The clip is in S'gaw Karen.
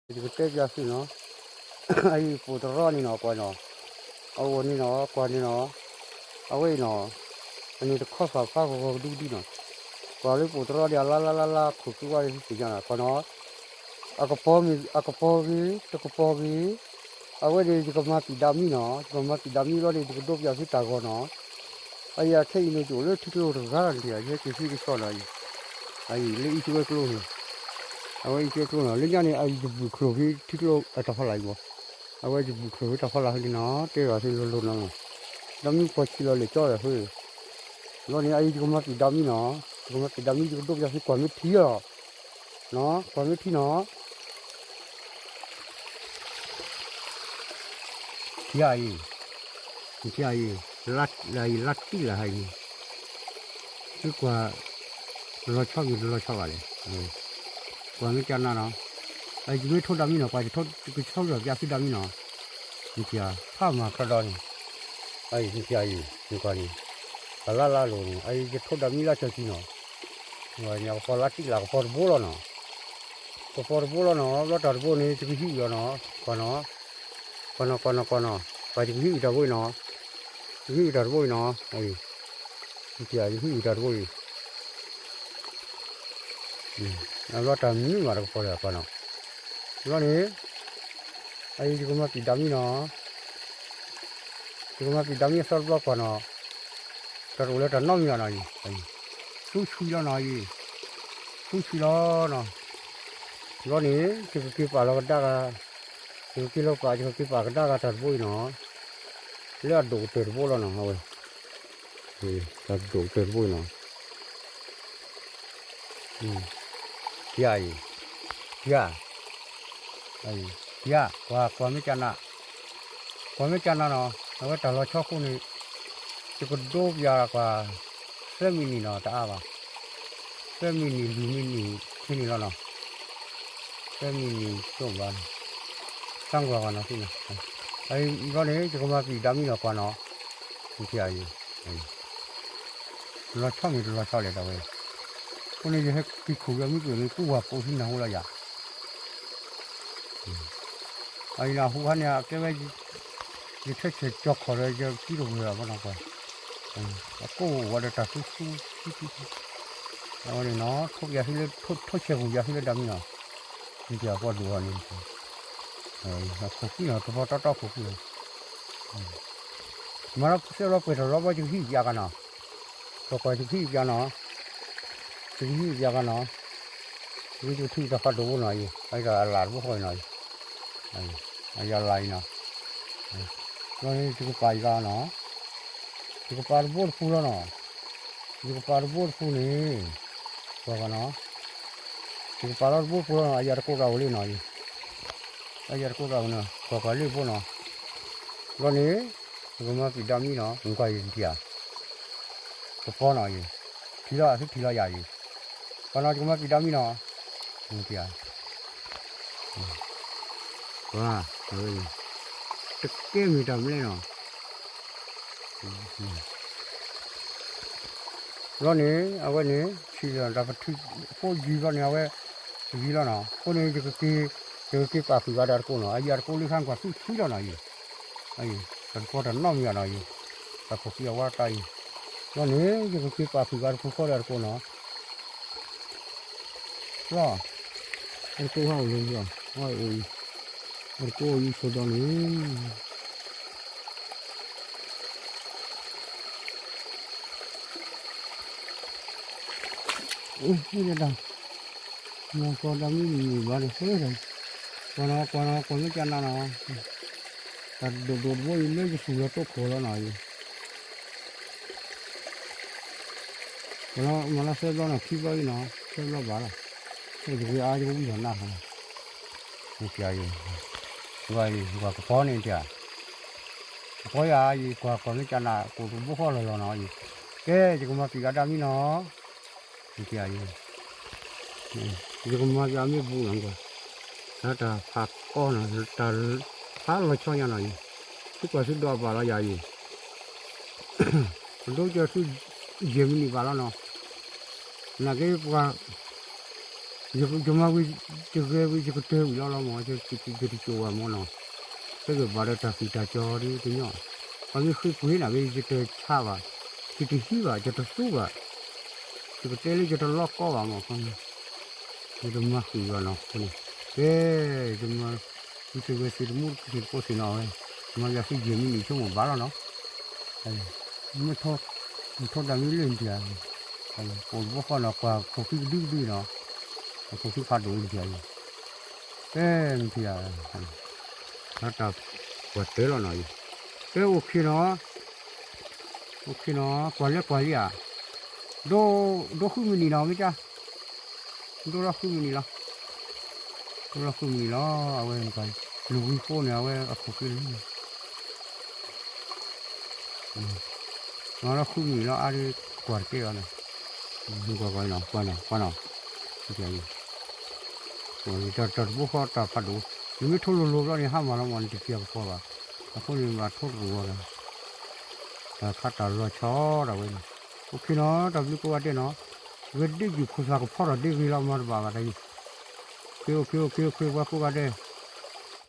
ယကတဲပျးသုနီၤ, အအံၤပိာ်တရီန့ၣ်နီၤ ကွၢ်နီၤ, အအိၣ်န့ၣ်နီၤ ကွၢ်န့ၣ်နီၤ, အဝဲအံၤနီၤ, အန့ၣ်တခီသးဖးဂီၤဂီၤကဒူကဒူနီၤ, ကွၢ်လၢပိာ်တရီဒ်အလါလါလါလါခိၣ်က့ဝါသ့ၣ်ညါနီၤ ကွၢ်နီၤ, အကပီၤမ့ၢ် အကပီၤဂ့ၤ တကပီၤဂ့ၤ, အဝဲန့ၣ်ယကမၤပံာ်ဒၣ်မံနီၤ, ယကမၤပံာ်ဒၣ်မံဘျီန့ၣ် ယကဒိးပျးသုတၢ်ဂီၤနီၤ, အအံၤခဲအံၤန့ၣ် ယအိၣ်လၢထံကျိတဂၤလီၤန့ၣ် ယဟဲက့ၤသံကဆှီနီၤအံၤ, အအံၤလၢအံၤတဝဲကျိန့ၣ်, အဝဲအံၤတဝဲကျိနီၤ လၢညါန့ၣ် အအံၤယဘုၣ်ချိၣ်က့ၤထံကျိအတၢ်ဖီလာ်အံၤမး, အဝဲယဘုၣ်ချိၣ်က့ၤတၢ်ဖီလာ်ဖဲန့ၣ်နီၤ တဲဘၣ်သုလိၤလိၤနီၤ, ဒီးမံပှၤဆံးလီၤလဲၤကၠီဒီးဖဲ ဘျီန့ၣ် အအံၤယကမၤပံာ်ဒၣ်မံနီၤ, ယကမၤပံာ်ဒၣ်မံ ယကဒိးပျးသုကွၢ်မ့ၢ်ထံလီၤ, နီၤ ကွၢ်မ့ၢ်ထံနီၤ, ထံအံၤ, ထံအံၤ, လါတံၢ်လၢဟဲအံၤ, သုကွၢ် တလီၤဆီမ့ၢ်တလီၤဆီဘၣ်လဲၣ်, ကွၢ်မ့ၢ်ကနၣ်နီၤ, အယမ့ၢ်ထိးဒၣ်မံနီၤ ကွၢ် ကဆီလီၤပျးသုဒၣ်မံနီၤ, နထံၣ်ဧါ ဖးမၤချီဒီန့ၣ်, အံၤ နထံၣ်အံၤ နကွၢ်န့ၣ်, အလါလါလိၤန့ၣ် အအံၤယထိးဒၣ်မံလၢဆီခံနီၤ, ကပီၤလါတံၢ်လၢကပီၤတဘိလီၤနီၤ, ကပီၤတဘိလီၤနီၤ ဘျီတၢ်တဘိန့ၣ် ယကဟံးအုၣ်အီၤနီၤ, ကွၢ်နီၤ, ကွၢ်နီၤ ကွၢ်နီၤ ကွၢ်နီၤ, ပှၤယကဟံးအုၣ်တၢ်တဘိအံၤနီၤ, ယဟံးအုၣ်တၢ်တဘိအံၤနီၤ, ယဟံးအုၣ်တၢ်တဘိအံၤ ဘျီတၢ်မနုၤမးတကပီၤလၢကွၢ်နီၤ, ဘျီန့ၣ်, အအံၤယကမၤပံာ်ဒၣ်မံနီၤ, ယကမၤပံာ်ဒၣ်မံအသီတဘျီကွၢ်နီၤ, တၢ်တအိၣ်လၢတၢ်နီတမံၤဘၣ်နီၤအံၤ, သူဆှံလီၤနီၤအံၤ, သူဆှံလီၤနီၤ, ဘျီန့ၣ် ယကက့ၤပာ်လီၤကဒါဂၤ, ယကက့ၤလီၤပာ် ယကက့ၤပာ်ကဒါဂၤတၢ်တဘိအံၤနီၤ, လၢအဒိၣ်ကတၢၢ်တဘိလီၤနီၤ အဝဲ တၢ်ဒိၣ်ကတၢၢ်တဘိအံၤနီၤ, ထံအံၤ, ထံဧါ, ထံဧါ, ကွၢ် ကွၢ်မ့ၢ်ကနၣ်, ကွၢ်မ့ၢ်ကနၣ်နီၤ အဝဲတၢ်လီၤဆီအဃိန့ၣ်, ယကဒိးပျးကွၢ် သၢမံးနံးနီၤ တအါဘၣ်, သၢမံးနံး လွံၢ်မံးနံး ဖဲန့ၣ်လီၤနီၤ, သၢမံးနံး ကၠိဘၣ်, သၢကွၢ်ကွၢ်နီၤသ့ၣ်နီၤ, ဘျီန့ၣ် ယကမၤပံာ်ဒၣ်မံနီၤကွၢ်နီၤ, ထံအံၤ တလီၤဆီမ့ၢ်တလီၤဆီလဲၣ်တဝဲ, အဃိန့ၣ် ယဟဲက့ၤခိၣ်ယမံပှဲၤန့ၣ် ကူဝၤကိးသုနၢ်ဟူလီၤယၤ, အံၤနၢ်ဟူခါန့ၣ် အကဲဝဲ ယထဲဆဲးကၠီၤခီၣ်ဒီး ယကံတဝဲၢ်ဘၣ်နီၤကွၢ်, အကိးဝဲဒီးတၢ်သူသူ, အဝဲန့ၣ်နီၤ ထိးပျးသုလၢ ထိးဆဲးဂုာ်ပျးသုလၢဒၣ်မံနီၤ, နပျးပှၤဒိၣ်အီၤန့ၣ်, ခိၣ်ကွံာ်နီၤ တပီၤတီတီခိၣ်ကွံာ်နီၤ, မၤလီၤစဲလီၤပှဲၤထီၣ်လီၤဘီ ယကဟံးပျးကနီၤ, ကွၢ်ကွၢ် ယကဟံးပျးနီၤ, ယကဟံးပျးကနီၤ, ယကထံၣ်တၢ်ဖးဒိၣ်ဘိနီၤအံၤ အံၤဒီးအလၣ်တဘိဃီအံၤနီၤ, အံၤအလၣ်အံၤနီၤ, ဘျီန့ၣ် ယကပာ်ယကနီၤ, ယကပာ်တဘိတပူၤလီၤနီၤ, ယကပာ်တဘိတပူၤန့ၣ်, ကွၢ်ကွၢ်နီၤ, ယကပာ်လီၤတဘိတပူၤလီၤနီၤ အယၤတကိးတၢ်အိၣ်လံနီၤအံၤ, အယၤတကိးတၢ်အိၣ်နီၤ ကွၢ်ကွၢ်လၢတဘိနီၤ, ဘျီန့ၣ် ယကမၤပံာ်ဒၣ်မံနီၤ နကွၢ်အံၤ နထံၣ်ဧါ, ကပီၤနီၤအံၤ, ထံၣ်လီၤ သုထံၣ်လီၤယၤအံၤ, ကွၢ်နီၤ ယကမၤပံာ်ဒၣ်မံနီၤ, နထံၣ်ဧါ, ကွၢ်, အဝဲန့ၣ် တကဲမ့ၢ်တၢ်မနုၤလဲၣ်နီၤ ဘျီန့ၣ် အဝဲန့ၣ် ဆံးလီၤတၢ်ပထုးဖိယံၤဘျီန့ၣ် အဝဲ ယံၤလီၤနီၤ အဃိန့ၣ် ယကက့ၤ ယကက့ၤပာ်ဃုာ်ဂၤဒီးတကိးနီၤ အယၤတကိးလၢခါကွၢ်သူဆှံလီၤနီၤအံၤ, တၢ်တပီၤတၢ်နီတမံၤဘၣ်နီၤအံၤ, တၢ်ခိၣ်ဃံအဝါတၢ်အံၤ, ဘျီန့ၣ် ယကက့ၤပာ်ဃုာ်ဂၤတပူၤဃီဒီးတကိးနီၤ လီၤ, အတကိးဟဲအိၣ်လၢယီၤ ဟဲအိၣ်အံၤ, အတကိးအံၤဆိဒီးန့ၣ် အိၣ်ဟ့ၣ်ဒၣ်, မၤကီဒၣ်မ့ၢ်မ့ၢ်ဘၣ်ဒီး ဟ့ၣ်ဒၣ်, ကွၢ်နီၤ ကွၢ်နီၤ ကွၢ်မ့ၢ်ကနၣ်နီၤ, တၢ်ဒိၣ်ဒိၣ်တဘိအံၤလၢယသူၣ်လီၤတိခိၣ်လီၤနီၤအံၤ, ကွၢ်နီၤ မၤလၢသၢဘျီနီၤ ခံဘျီအံၤနီၤ သၢဘျီဘၣ်လီၤ, ယကဝံအါယကဝံထီၣ်နၢ်ထီၣ်နီၤ, မ့ၢ်ကယၤအံၤ, ကွၢ်အံၤ ကွၢ်ကပီၤန့ၣ်တၢ် ကပီၤယၤအံၤ ကွၢ်ကွၢ်မ့ၢ်ကနၣ် ကိၣ်တဘိဃီလီၤလီၤနီၤအံၤ, ကဲ ယကမၤပံာ်ဂၤဒၣ်မံနီၤ, မ့ၢ်ကယၤအံၤ, ယကမၤပံာ်မ့ၢ်ဘူးနီၤကွၢ်, တၢ်ဖးကီနီၤ တၢ်ဖးလီၤဆီညါနီၤအံၤ, သုကွၢ်သုဒိးဘၣ်လီၤယၤအံၤ, ပဒိကၢၤသု ယဲၢ်မံးနံးဘၣ်လီၤနီၤ, နာ်က့ပှၤ ယမၤဝံၤ ယဂဲၤဝံၤ ယကတၢၢ်ဝံၤလီၤလီၤမၢ်, ယတကိးဘၣ်မၢ်နီၤ, ဖဲဂ့ၤဘၣ်ဒီးတၢ်သံတၢ်ကၠီဒ်တညီ, ပှၤမ့ၢ်ဃ့ကွံာ်နၤဝဲ ယတဆါဘၣ်, ယတဟံးဘၣ် ယတသူဘၣ်, ယကတဲလၢယတလီကီဘၣ်မၢ်ခီန့ၣ်, ယတမၤဃုာ်ဘၣ်နီၤအဃိန့ၣ်, ကဲ, ယမၤ သုစ့ၢ်ဝဲသုတမူတက့ၢ်တကိးစ့ၢ်နီၤဝဲ, မၤယၤသုယဲၢ်မံးနံးဆိကမိၣ်ဘၣ်လီၤနီၤ, မ့ၢ်ထီဒါမ့ၢ်လၢနထံၣ်ဧါ, ပိာ်တဘိဃီနီၤ ကွၢ်ခိၣ်ခံကဒုကဒုနီၤ, ခိၣ်ခံဖးဒိၣ်နထံၣ်ဧါ, ကဲနထံၣ်ဧါ, တၢ်ကွၢ်တၢၢ်လီၤနီၤ, ကဲအိၣ်ခ့နီၤ, အိၣ်ခ့နီၤ ကွၢ်လဲကွၢ်လံဧါ, ဒိ ဒိဃုမံးနံးနီၤမ့ၢ်ကါ, ဒိလီၤဃုမံးနံးလီၤ, ဒိလီၤဃုမံးနံးလီၤ အဝဲ, နဂံၢ်ဃိန့ၣ် အဝဲအခိၣ်ခံလၢ မၤလီၤဃုမံးနံးလီၤ အါဒ်ကွၢ်တကဲဘၣ်နီၤ, ကွၢ်နီၤ ကွၢ်နီၤ, တၢ်တဘိဃီတၢ်ဖးဒိၣ်, နမ့ၢ်ထိလိၤလိၤဘျီန့ၣ် ဟါမၢ်လီၤမၢ် နတထံၣ်အကပီၤဘၣ်, အဃိန့ၣ် ဘၣ်ထိတရူးအီၤဒီး, တၢ်ခးတၢ်လီၤဆီဒၣ်ဝဲန့ၣ်, အိၣ်ခ့နီၤ တၢ်ဘျုးကိးဂၤဒဲးနီၤ, ဂဲၤဒ်ယုၢ်ခိၣ်သၣ်ကဖီထီၣ်ဒ့ဂ့ၤလီၤမၤတဘၣ်ဘၣ်တၢ်ယုၢ်, အိၣ်ခ့ အိၣ်ခ့ အိၣ်ခ့ ပှၤကိးဂၤဒဲး